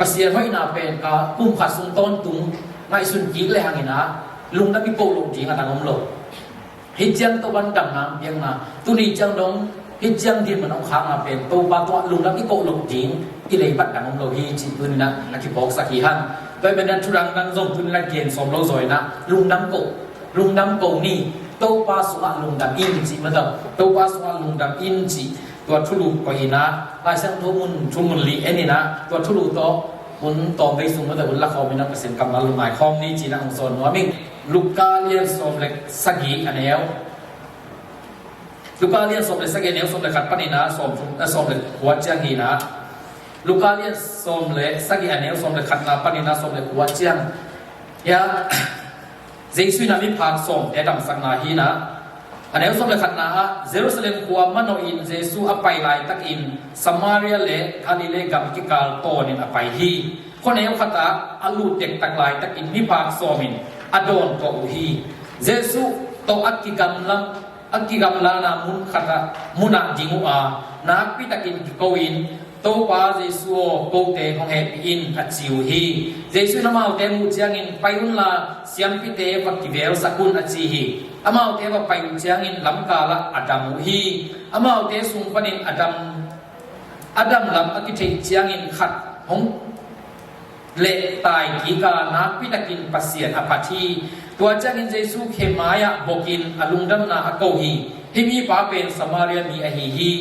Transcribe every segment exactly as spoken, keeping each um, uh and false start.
Pasian hoihna pen ka kum khat sung tawntung ngaihsun kik le hangin ah lungdam i koh loh ding a dang om lo. Hih ciang Topa'n damna hong piakna, tuni ciang dong hih ciang dinmun hong khakna pen Topa tungah lungdam i koh loh ding i lei bat dang om lo hi cih tuni-in ah a kiphawksak hi hang. Tua ahih manin ah thudang dang zong tuni-in ah gen sawm lo zaw in ah lungdam koh, lungdam koh ni. Topa sungah lungdam in cih mataw, Topa sungah lungdam in cih tua thulu koih in ah, Lai Siangtho mun, thu mun li en in ah, tua thulu tawh hun tawmvei sung mataw hun lakhawm in ah Pasian kammal lungngai khawm ni ci-in ah hong sawn nuam ing. Luka lian sawm le sagih a neu, Luka lian sawm le sagih a neu sawm le khat panin ah sawm thum, eh, sawm le kua ciang hi in ah. Luka lian sawm le sagih a neu sawm le khatna panin ah sawm le kua ciang. Ya, Jesu in ah miphak sawmte damsakna hi in ah. A neu sawm le khatna ah, Jerusalem khua manawhin Jesu a pai laitakin Samaria le Galilee gam kikal tawnin a pai hi. Khuaneu khatah a lut dektak laitakin miphak sawmin a dawntuah uh hi. Jesu tawh a kigamlam, a kigamlana mun khatah, munah ding uh a, nakpitakin kiko-in, "Topa Jesu aw, kote hong hehpih in," a ci uh hi. Jesu in amaute muh ciangin, "Pai unla, siampite va kivelsak un," a ci hi. Amaute va pai uh ciangin lamkalah a dam uh hi. Amaute sung panin a dam, a dam lam a kitheih ciangin khat hong lehtai kik a, nakpitakin Pasian a phat hi. Tua ciangin Jesu khe mai-ah bokin a lungdamna a ko hi. Hih mipa pen Samaria mi ahi hi.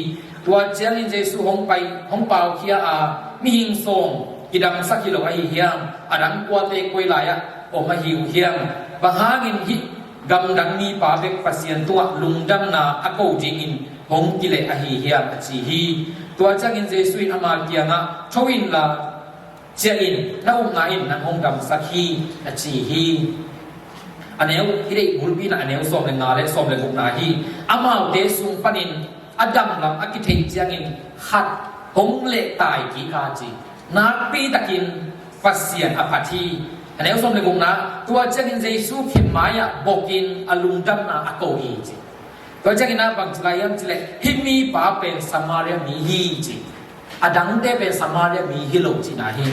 Tua ciangin Jesu hong pai, hong paukhia a, "Mihing sawm kidamsak hi lo ahi hiam? A dang kuate koi lai-ah om ahi uh hiam? Bang hangin hih gamdang mipa bek Pasian tungah lungdamna a ko dingin hong kileh ahi hiam?" a ci hi. Tua ciangin Jesu in ama kiangah, "Tho inla, ciah in, na upna in nang hong damsak hi," a ci hi. A neu, hih deih bulpi in ah a neu sawm le nga le sawm le gukna hi. Amaute sung panin a dam lam a kitheih ciangin khat hong lehtai kik a ci. Nakpitakin Pasian a phat hi. A neu sawm le gukna, tua ciangin Jesu khe mai-ah bokin a lungdamna a ko hi ci. Tua ciangin ah bang ci lai hiam cih leh, "Hih mipa pen Samaria mi hi," ci. A dangte pen Samaria mi hi lo cihna hi.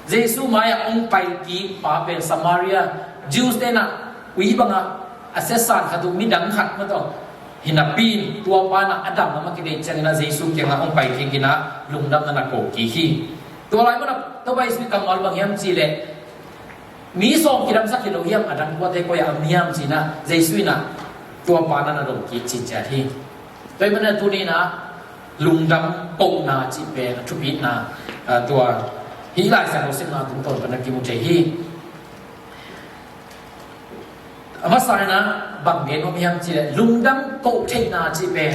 Jesu mai-ah hong pai kik pa pen Samaria, Jews te in ah ui bangah a siasan khat uh, midang khat mataw hi napi in, tua pa in ah a dam lam a kitheih ciangin ah Jesu kiangah hong pai kik in ah lungdamna na ko kik hi. Tua lai munah Topa Jesu kammal bang hiam cih leh, "Mi sawm kidamsak hi lo hiam? A dang kuate koi-ah om hiam?" ci-in ah Jesu in ah tua pa in ah na dong kik cinciat hi. Tua ahih manin ah tuni-in ah lungdam kohna cih pen a thupitna, ah, tua hih Lai Siangtho simna tungtawn pan a kimu thei hi. A masa in ah bang gen nuam hiam cih leh, lungdam koh theihna cih pen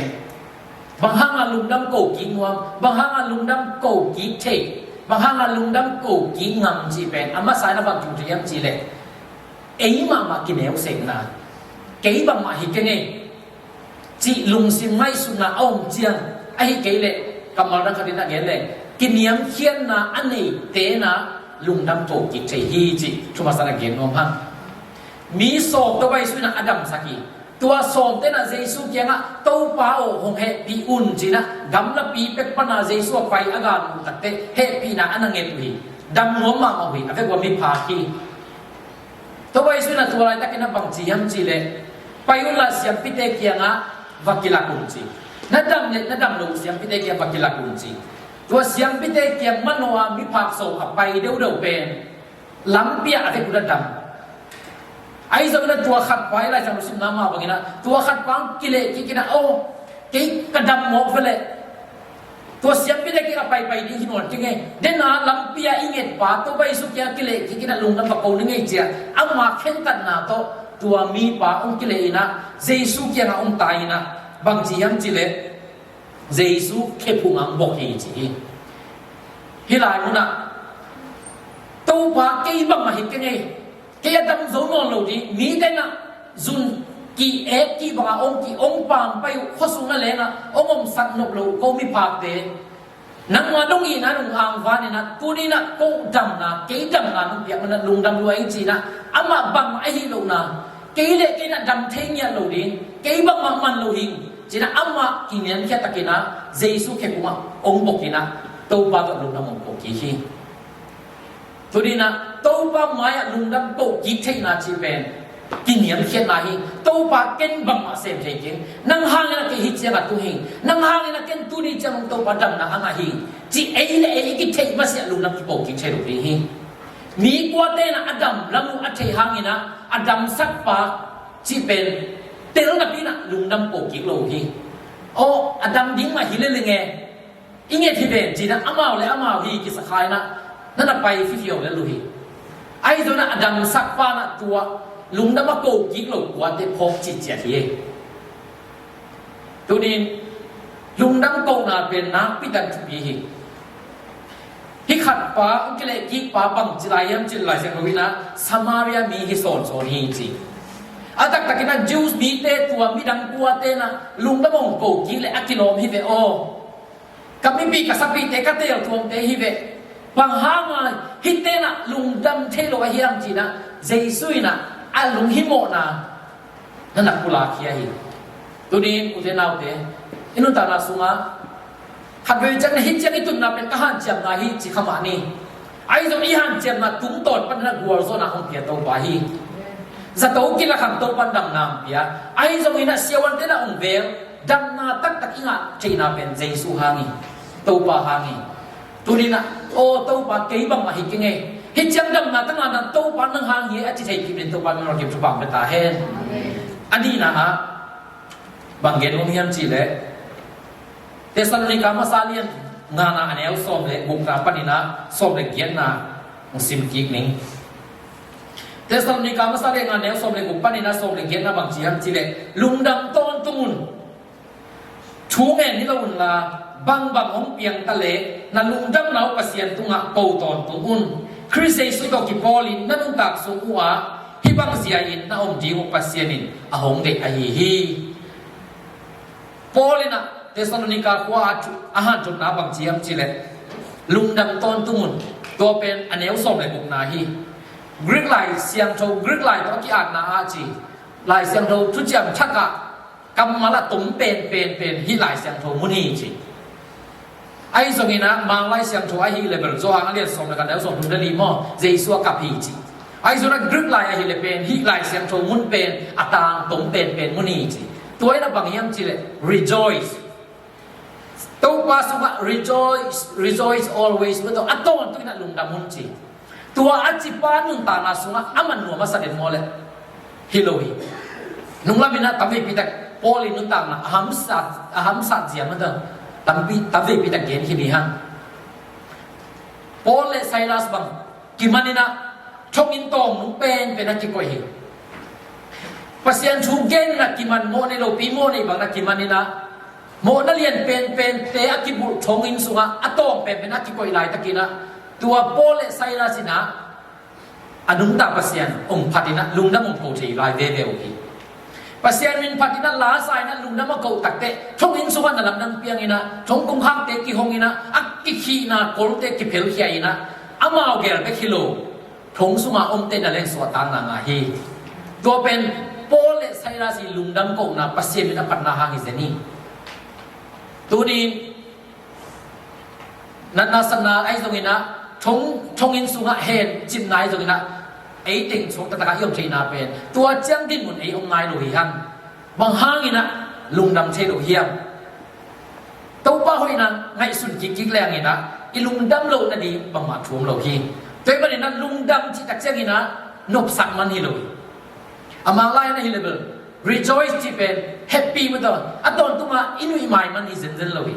bang hanga lungdam ko kik nuam, bang hanga lungdam ko kik thei, bang hanga lungdam ko kik ngam cih pen a masa in ah bang kimu thei hiam cih leh, ei mahmah kineusenna, "Kei bangmah hi keng ei," cih lungsim ngaihsutna a om ciang, ahih kei leh kammal dang khat in a gen leh, kiniamkhiatna a neite in ah lungdam ko kik thei hi cih thu masa in ah gen nuam hang. Mi sawm Topa Jesu in ah a damsak hi. Tua sawmte in ah Jesu kiangah, "Topa aw, hong hehpih un," ci-in ah gamlapi pek pan a Jesu a pai a gal muh takteh hehpihna a na nget uh hi. Dam nuam mahmah uh hi. A vek ua miphak hi. Topa Jesu in ah tua laitakin ah bang ci hiam cih leh, "Pai unla, siampite kiangah va kilak un," ci. Na dam le na dam lo siampite kiangah va kilak un ci. Tua siampite kiang manawh a miphak sawm a pai deuhdeuh pen lampi ah a vek un a dam. Ahi zongin ah tua khat pa, Lai Siangtho simna mah bangin ah, tua khat pa hong kileh kik in ah, "Aw, kei ka dam mawk ve leh, tua siampite kiangah paipai ding hi nawn keng ei. Den a lampi ah i nget pa Topa Jesu kiangah kileh kik in ah lungdam va ko ning ei," ci-a ama khentatna tawh tua mipa hong kileh in ah Jesu kiangah hong tai in ah, bang ci hiam cih leh, Jesu khe phungah hong bok hi ci hi. Hih lai munah, "Topa, kei bangmah hi keng ei. Kei a dam zo nawn lo ding, mite in ah zun ki-ek kik bangah hong ki, hong pampai uh, khuasung na lengah hong omsak nop lo ko miphakte, nangma dong itna nong angvan in ah, tuni in ah ko damna, kei damna nong piak manin ah lungdam lua ing," ci-in ah, amah bangmah ahi lohna, "Kei leh kei in ah dam thei ngiat lo ding, kei bangmah man lo hing," ci-in ah amah kiniamkhiat takin ah Jesu khe phungah hong bok in ah Topa tawh lungdam hong ko kik hi. Tuni-in ah Topa mai-ah lungdam ko kik theihna cih pen kiniamkhiatna hi. Topa, ken bangmah sem thei keng. Nang hangin ah kei hih ciangah tung hi. Nang hangin ah ken tuni ciang Topa damna a ngah hi, ci ei le ei i kitheih masiah lungdam kiko kik thei lo ding hi. Mi kuate in ah a dam lam uh a theih hangin ah a damsakpa cih pen tel napi-in ah lungdam ko kik lo hi. Aw, a dam ding mah hi lel ing e, i nget hi ven, ci-in ah amau le amau hi kisa kha-in ah na na pai fifiau lel uh hi. Ahi zongin ah a damsakpa in ah tua lungdam a ko kik lo kuate phawk citciat hi. Tuni-in lungdam kohna pen nakpi tak thupi hi. Hih khatpa, hong kilehkikpa bangci lai hiam cih leh, Lai Siangtho in ah Samaria mi hi sawnsawn hi ci. A taktakin ah Jews mite tua midang kuate in ah lungdam hong ko kik leh a kilawm hi ve aw. Ka mipi ka sapite, ka teeltuamte hi ve. Bang hanga hihte in ah lungdam thei lo a hiam, ci-in ah Jesu in ah a lunghimawhna na na pulak khia hi. Tuni-in ute naute, i nuntakna sungah khatvei ciang na hih ciang i tunna pen ka hanciamna hi ci kha mah ni. Ahi zong i hanciamna tungtawn panin ah gualzawhna hong pia Topa hi. Zato kila khang Topa in damna hong pia. Ahi zongin ah siavuante in ah hong vel, damna taktak i ngah theihna pen Jesu hang hi. Topa hang hi. Tuni-in ah, aw Topa, kei bangmah hi keng e, hih ciang damna tangah na Topa nang hang hi e, a ci thei kip dingin Topa in hong kim thupha pia ta hen. A nihna ah bang gen nuam hiam cih leh, Thessalonika masa lian ngana a neu sawm le gukna panin ah sawm le giatna hong sim kik ning. Thessalonika masa lian nga neu sawm le guk panin ah sawm le giatna bang ci hiam cih leh, lungdam tawntung un. Thu ngen hi lo unla, bangbang hong piang ta leh na lungdamna uh Pasian tungah ko tawntung un. Khrist Jesu tawh kipawlin na nuntak sung uhah hih bang zia-in na om ding uh Pasian in a hong deih ahi hi. Paul in ah Thessalonika khua-ah a hanthotna bang ci hiam cih leh, lungdam tawntung un. Tua pen a neu sawm le gukna hi. Greek Lai Siangtho, Greek Lai tawh a ki-atna ah ci, Lai Siangtho thuciam thak ah kammal a tom pen pen pen hih Lai Siangtho mun hi ci. Ahi zongin ah Mang Lai Siangtho ahih leh bel, Johan a lian sawm le khat, neu sawm thum le li maw, Jesu a kap hi ci. Ahi zongin ah Greek Lai ahih leh pen hih Lai Siangtho mun pen a tang tom pen pen mun hi ci. Tua in ah bang hiam cih leh, rejoice. Topa sungah rejoice, rejoice always, mah tawh a tawntung in ah lungdam un ci. Tua a cipa nuntakna sungah a man nuam a sa den maw leh? Hi lo hi. Nunglam in ah tamveipi tak Paul in nuntakna a hamsat, a hamsat zia mah tawh tampi, tamveipi tak gen khin hi hang. Paul le Silas bang kiman in ah thonginn tawng nung penpen ah kikoih hi. Pasian thu gen in ah kiman, mawhnei lopi mawhnei bang in ah kiman in ah, mawhna lian penpente a kibulh thonginn sungah a tawng penpen a kikoih laitakin ah, tua Paul le Silas in ah a nungta Pasian hong phat in ah lungdam hong ko thei lai veve uh hi. Pasian min phat in ah la sa in ah lungdam a koh takteh thonginn sungah na lamdang piang in ah, thong kungkhakte kihong in ah, a kikhihna kolte kiphelkhia in ah, amau gel bek hi lo, thong sunga omte na leng suahtakna ngah hi. Tua pen Paul le Silas i lungdam kohna, Pasian min a phatna hang hi zen hi. Tuni natna satna ahi zongin ah, thong, thonginn sungah hen cimna ahi zongin ah, ei teng suak taktak ah i om theihna pen tua ciang dinmun ei om ngai lo hi hang. Bang hangin ah lungdam thei lo hiam? Topa hoihna ngaihsun kikkik leng in ah i lungdam loh nading bangmah thu om lo hi. Tua ahih manin ah lungdam cih tak ciangin ah nopsak man hi lo hi. A Mang lai-in ahih leh bel, rejoice cih pen happy mah tawh a tawntung ah i nuih mai man hi zenzen lo hi.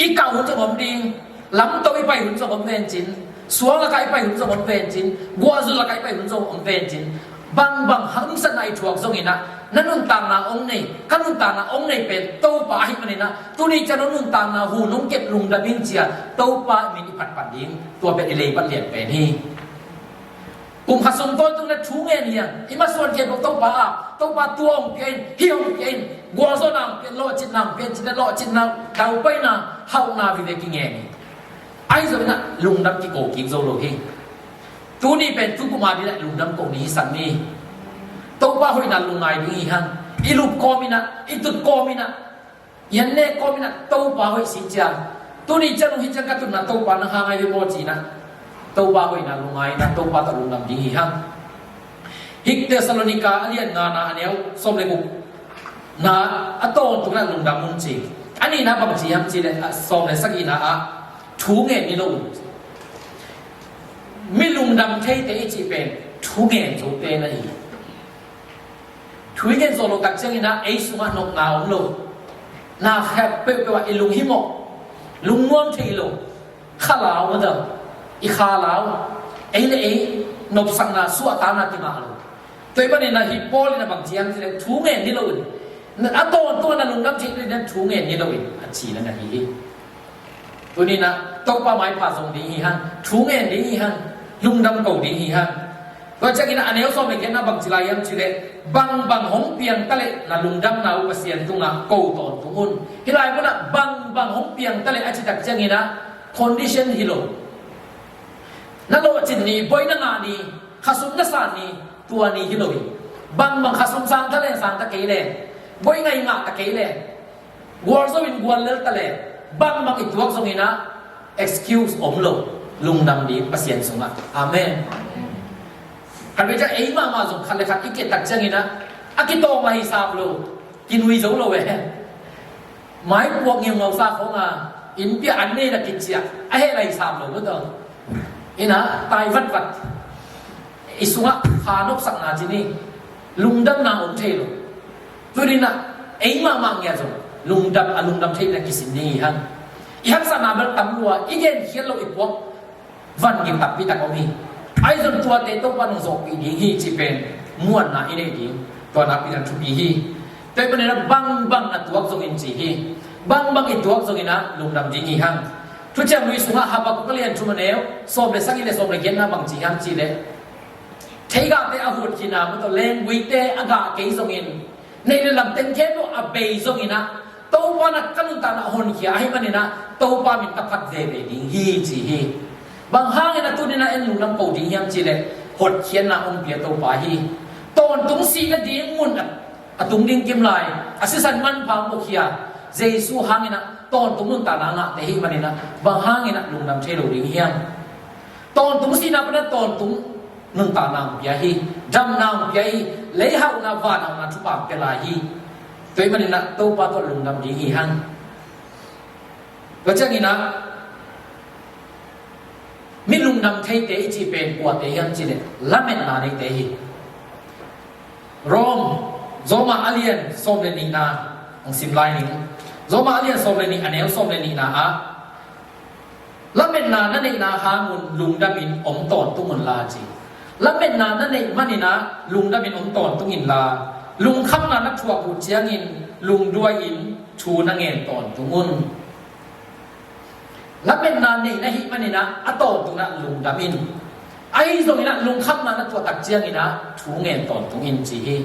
I kah hun zong om ding, lamto i pai hun zong om vencin, suang lakah i pai hun zong om vencin, guahzul lakah i pai hun zong om vencin, bangbang hamsatna i thuak zongin ah na nuntakna hong nei, ka nuntakna hong nei pen Topa ahih manin ah, tuni ciang nuntakna hun hong kep, lungdam ing ci-a Topa min i phatphat ding, tua pen i leibat lian pen hi. Kum khat sung tawntung na thu ngen hi hang. I masuan khempeuh Topa ah, Topa tua hong pia in, hih hong pia in, gualzawhna hong pia in, lawhcinna hong pia in, ci-in ah lawhcinna, daupaina, hauhna vive kingen hi. Ahi zongin ah lungdam kiko kik zo lo hi. Tuni pen tukum a dingin ah lungdam ko ni hi san ni. Topa hoihna lungngai ding hi hang. I lup kawm in ah, i tut kawm in ah, i an nek kawm in ah Topa hoih si ciang, tuni ciang hong hih ciang ka tutna Topa nang hang ahi ve maw ci-in ah, Topa hoihna lungngai in ah Topa tawh lungdam ding hi hang. Hih Thessalonika a lian ngana a neu sawm le guk na a tawntung in ah lungdam un ci. A nihna bang ci hiam cih leh, a sawm le sagihna ah thu ngen ni lo un. Mi lungdam theite i cih pen thu ngen zote na hi. Thu i ngen zo lo tak ciangin ah ei sungah nopna om lo. Na khep peuhpeuh ah i lunghimawh, lungnuam thei lo. Kha lau mah dang, i kha lau. Ei le ei nopsakna suahtakna kingah lo. Tua ahih manin ah hih Paul in ah bang ci hiam cih leh thu ngen ni lo in. A tawntung ah na lungdam theih nadingin thu ngen ni lo in a ci na na hi hi. Tuni in ah Topa maipha zong ding hi hang, thu ngen ding hi hang, lungdam ko ding hi hang. Tua ciangin ah a neu sawm le giatna bang ci lai hiam cih leh, bangbang hong piang ta leh na lungdamna uh Pasian tungah ko tawntung un. Hih lai munah bangbang hong piang ta leh a cih tak ciangin ah condition hi lo. Na lawhcin ni, buai na ngah ni, khasum na san ni, tua ni hi lo hi. Bangbang khasum sang ta leng sang ta kei leng, buai ngai ngah ta kei leng, gualzo in guallel ta leng, bangbang i tuak zongin ah excuse om lo, lungdam ding Pasian sungah. Amen. Kan vei ciang ei mahmah zong khat le khat i kiat tak ciangin ah a kitawng la hisap lo, kinui zo lo eh. Maipuak ngiungau sa khong a, innpi ah an nei na kiciah a heh la hisap lo mah tawh. In ah tai vatvat. I sungah kha nopsakna ci ni, lungdamna om thei lo. Tuni in ah ei mahmah ngiat zong lungdam, a lungdam theihna kisin ding hi hang. I haksatna bel tam lua, i genkhial loh i puak van gim takpi tak om hi. Ahi zong tuate Topa in hong zawhpih ding hi cih pen muanna i neih ding, tua nakpi in thupi hi. Tua ahih manin ah bangbang na tuak zongin ci hi. Bangbang i tuak zongin ah lungdam ding hi hang. Thuciam Lui sungah Habakkuk a lian thum a neu sawm le sagih le sawm le giatna bang ci hiam cih leh, theigahte a hutkhin a, mah tawh lengguite a gah kei zongin, neih le lam teng khempeuh a bei zongin ah, Topa in ah ka nuntakna honkhia ahih manin ah Topa min ka phat veve ding hi ci hi. Bang hangin ah tuni in ah en lungdam ko ding hiam cih leh, hotkhiatna hong pia Topa hi. Tawntung sih nading mun a, a tung ding kim lai, a sisan manpha hong buakhia Jesu hangin ah tawntung nuntakna ngahte ahih manin ah, bang hangin ah lungdam thei lo ding hiam? Tawntung sihna pan ah tawntung nuntakna hong pia hi. Damna hong pia hi. Leihauhna, vanhauhna thupha hong pia lai hi. Tua ahih manin ah Topa tawh lungdam ding hi hang. Tua ciangin ah mi lungdam theite i cih pen kuate hiam cih leh, lametna neite hi. Rom, Roma a lian sawm le nihna hong sim lai ning. Roma a lian sawm le nih, a neu sawm le nihna ah, lametna na neihna hang un lungdam in om tawntung un la ci. Lametna na neih manin ah lungdam in om tawntung in la, lungkhamna na thuak uh ciangin lungduai in thu na ngen tawntung un. Lametna neih na hih manin ah a tawntung in ah lungdam in. Ahi zongin ah lungkhamna na tuah tak ciangin ah thu ngen tawntung in ci hi.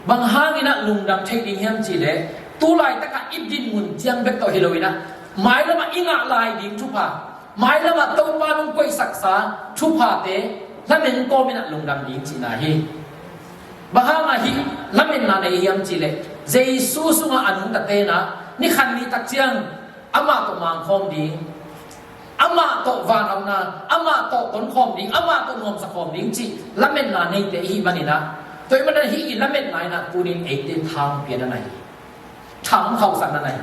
Bang hangin ah lungdam thei ding hiam cih leh, tu laitak ah i dinmun ciang bek tawh hi lo in ah, mailam ah i ngah lai ding thupha, mailam ah Topa in hong koihsaksa thuphate lamen kawmin ah lungdam ding cihna hi. Bang hang ah hih lametna nei hiam cih leh, Jesu sungah a nungtate in ah ni khat ni tak ciang amah tawh mangkhawm ding, amah tawh vanhauhna, amah tawh tonkhawm ding, amah tawh nuamsa khawm ding cih lametna neite i hih manin ah, tua ahih manin ah hih i lametna in ah tuni in eite tha hong piakna hi. Tha hong khauhsakna hi.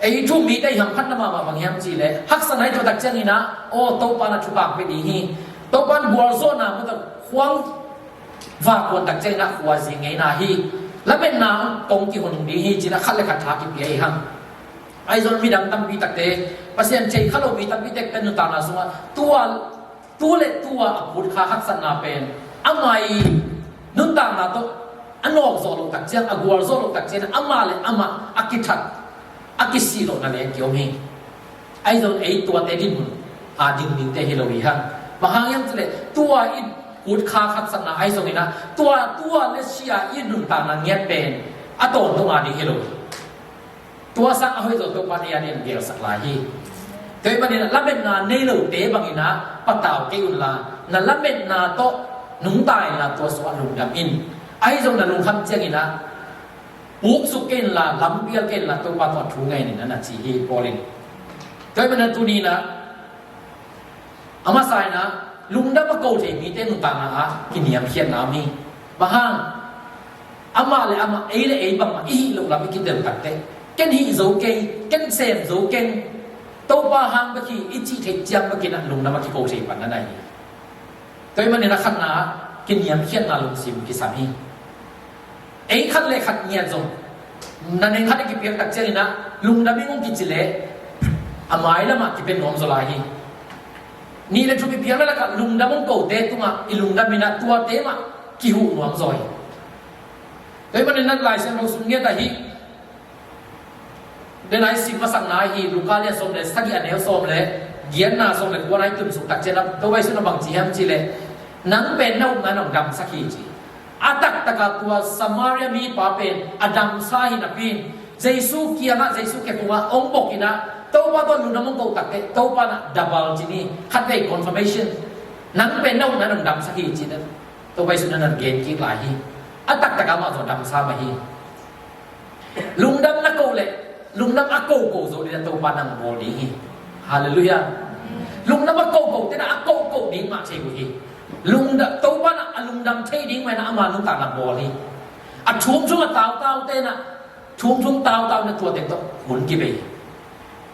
Ei thu um mite i hamphatna mahmah bang hiam cih leh, haksatna i tuah tak ciangin ah, aw, Topa in ah thupha hong pia ding hi. Topa in gualzawhna mah tawh khuang vak kuan tak ciangin ah khuazing ngeina hi. Lametna kong kihon ding hi ci-in ah khat le khat tha kipia hi hang. Ahi zong midang tampi takte, Pasian thei kha lo mi tampi takte nuntakna sungah tua, tu le tua a put kha haksatna pen ama i nuntakna tawh a nawk zawh loh tak ciang, a gual zawh loh tak ciang, amah le amah a kithat, a kisih lohna leng kiom hi. Ahi zong ei tuate dinmun a ding dingte hi lo hi hang. Bang hang hiam cih leh tua i put kha haksatna ahi zongin ah, tua, tua le sia i nuntakna ngiat pen a tawntung a ding hi lo hi. Tua sang a hoih zaw Topa in ei a dingin gelsak lai hi. Tua ahih manin ah lametna nei lote bangin ah patau kei un la, na lametna tawh nungta in la, tua sungah lungdam in. Ahi zong na lungkham ciangin ah puksuk kei in la, lampial kei in la, Topa tawh thu ngen in, a na ci hi Paul in. Tua ahih manin ah tuni in ah A masa in ah, lungdam a ko thei mite nuntakna ah kiniamkhiatna om hi. Bang hang? Amah le amah, ei le ei bangmah i hih loh lam i kitel takteh, ken hih zo kei, ken sem zo keng, Topa hang bek hi i cih theih ciang bek in ah lungdam a kiko thei pan na hi. Tua ahih manin a khatna ah kiniamkhiatna lungsim kisam hi. Ei khat le khat ngiat zong, na neng khat a kipiak tak ciangin ah lungdam ing hong kici leh, a mailam ah kipia nuam zaw lai hi. Nih le thum i piakna lakah lungdam hong kote tungah i lungdam in ah tuate mah kihuh nuam zaw hi. Tua ahih manin ah Lai Siangtho sung ngiat ah hih den a i sim masakna hi, Luka lian sawm le sagih, a neu sawm le giatna, sawm le kuana i tun suk tak ciangin ah, Topa Jesuh in ah bang ci hiam cih leh, nang pen na upna in hong damsak hi, ci. A taktak a tua Samaria mipa pen a damsa hi napi in, Jesuh kiangah, Jesuh khe tungah hong bok in ah, Topa tawh lungdam hong ko takteh, Topa in ah double ci ni, khatvei confirmation. Nang pen na upna in hong damsak hi, ci-in ah Topa Jesuh in ah gen kik lai hi. A taktak a amah zong damsa mah hi. Lungdam na ko leh, lungdam a koko zo ding in ah Topa in ah bawl ding hi. Halleluiah. Lungdam a koko te in ah a koko ding mah thei uh hi. Lungdam, Topa in ah a lungdam thei ding mah in ah ama nuntakna bawl hi. A thumthum a tautau te in ah, thumthum tautau in ah tua teng tawh hun kibei hi.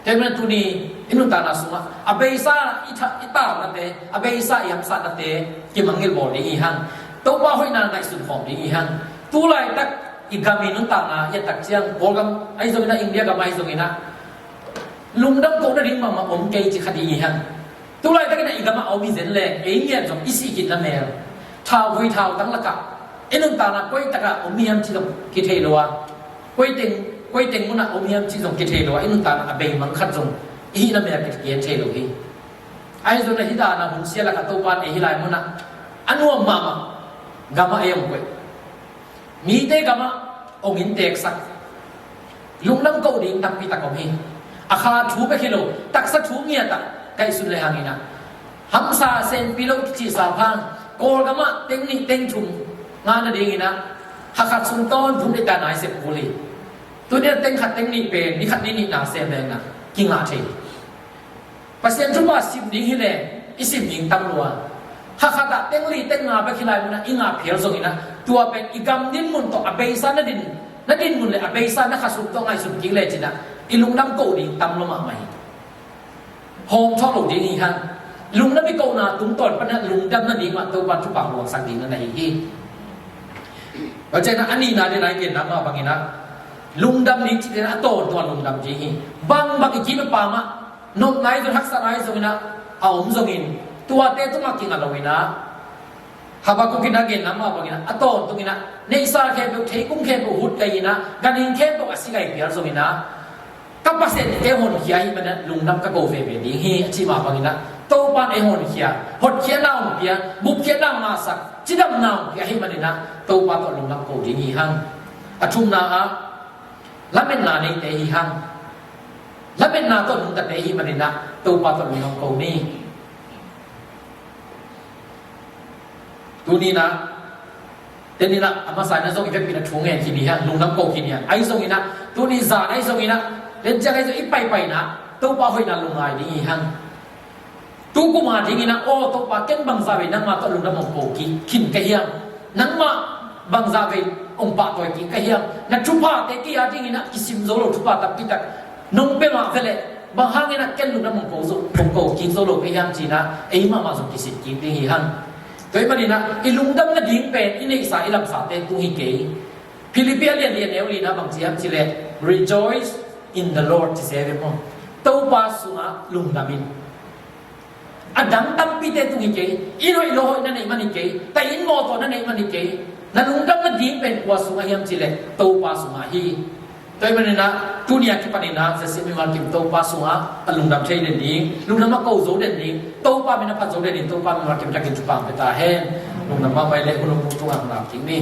Tua ahih manin tuni i nuntakna sungah a beisa i tha-, i taunate, a beisa i hamsahnate kimangngilh bawl ding i hi hang. Topa hoihna ngaihsun khawm ding i hi hang. Tu laitak i gam i nuntakna i et tak ciang, Kawlgam ahi zongin ah, India gam ahi zongin ah, lungdam kohna ding mahmah om kei ci kha ding i hi hang. Tu laitakin ah i gamah a om hi zen leng, ei ngiat zong i sih khitna mel, thauvui thautang lakah i nuntakna koi takah om hiam cih zong kithei lo a, koi teng, koi teng munah om hiam cih zong kithei lo a, i nuntakna a beimang khat zong i hihna mel kigen thei lo hi. Ahi zongin ah hih dan a hun sia lakah Topa in ei hih lai munah a nuam mahmah gamah ei hong koih. Mite gamah hong innteksak, lungdam ko ding tampi tak om hi. A kha thu bek hi lo, taksa thu ngiat ah kaihsun le hangin ah, hamsa senpi lo kicihsa phang, Kawlgamah teng nih teng thum ngah nadingin ah, kha khat sung tawntung deihtakin ah i sep kul hi. Tuni-in ah teng khat teng nih pen ni khat ni nih na sem leng ah kingah thei hi. Pasian thupha sim ding hi leng i sim ding tam lua. Kha khat ah teng li teng nga bek hi lai munah i ngah phial zongin ah, tua pen i gam dinmun tawh a beisa na din, na dinmun le a beisa na khasum tawh ngaihsun kik lecin ah, i lungdam ko ding tam lua mahmah hi. Hawm thawh lo ding hi hang. Lungdam i kohna tungtawn panin ah lungdam nading mah Topa thupha hong luangsak ding na hi hi. Tua ciangin ah a nihna dingin ah i genna mah bangin ah, lungdam ding cih teh a tawntung a lungdam ding hi. Bangbang i kim a pam ah, nopna ahi zong, haksatna ahi zongin ah a om zongin, tuate tungah kingah loin ah, Habakkuk in a genna mah bangin ah, a tawntungin ah, neihsa khempeuh, theikung khempeuh hut gai in ah, ganhing khempeuh a si gai phial zongin ah, ka Pasian in ei honkhia ahih manin ah lungdam ka ko veve ding hi, a cih mah bangin ah, Topa in ei honkhia, hotkhiatna hong pia, gupkhiatna hong ngahsak, cidamna hong pia ahih manin ah, Topa tawh lungdam ko ding hi hang. A thumna ah, lametna neite hi hang. Lametna tawh nungtate ahih manin ah Topa tawh lungdam ko ni. Tuni-in ah, tuni-in ah, a masa-in ah zong i vekpi-in ah thu ngen khin hi hang, lungdam ko khin hi hang. Ahi zongin ah, tuni zan ahi zongin ah, lianciang ahi zong i paipaina, Topa hoihna lungngai ding hi hang. Tu kum a dingin ah, aw Topa, ken bangzah vei nangma tawh lungdam hong ko kik khin ka hiam? Nangmah bangzah vei hong pahtawi kik ka hiam? Na thuphate kei a dingin ah kisim zo lo thupha tampi tak nong pia mah ve leh, bang hangin ah ken lungdam hong ko zo, hong ko kik zo lo ka hiam ci-in ah, ei mahmah zong kisit kik ding hi hang. Tua ahih manin ah, i lungdam nading pen i neihsa i lamsate tung hi kei. Philippi a lian li, a neu lina bang ci hiam cih leh, "Rejoice in the Lord," ci se ve maw. Topa sungah lungdam in. A dang tampite tung hi kei, inn hoih lo hoih na neih man hi kei, tai inn mawtaw na neih man hi kei, na lungdam nading pen kua sungah hiam cih leh Topa sungah hi. Tua ahih manin ah, tuni a kipanin ah, ZCM Mimal Kim Topa sungah a lungdam thei den ding, lungdam a ko zo den ding, Topa min a phat zo den ding, Topa Mimal Kim takin thupha pia ta hen. Lungdam mahmah leh hun hong mu tungah hong lam kik ni.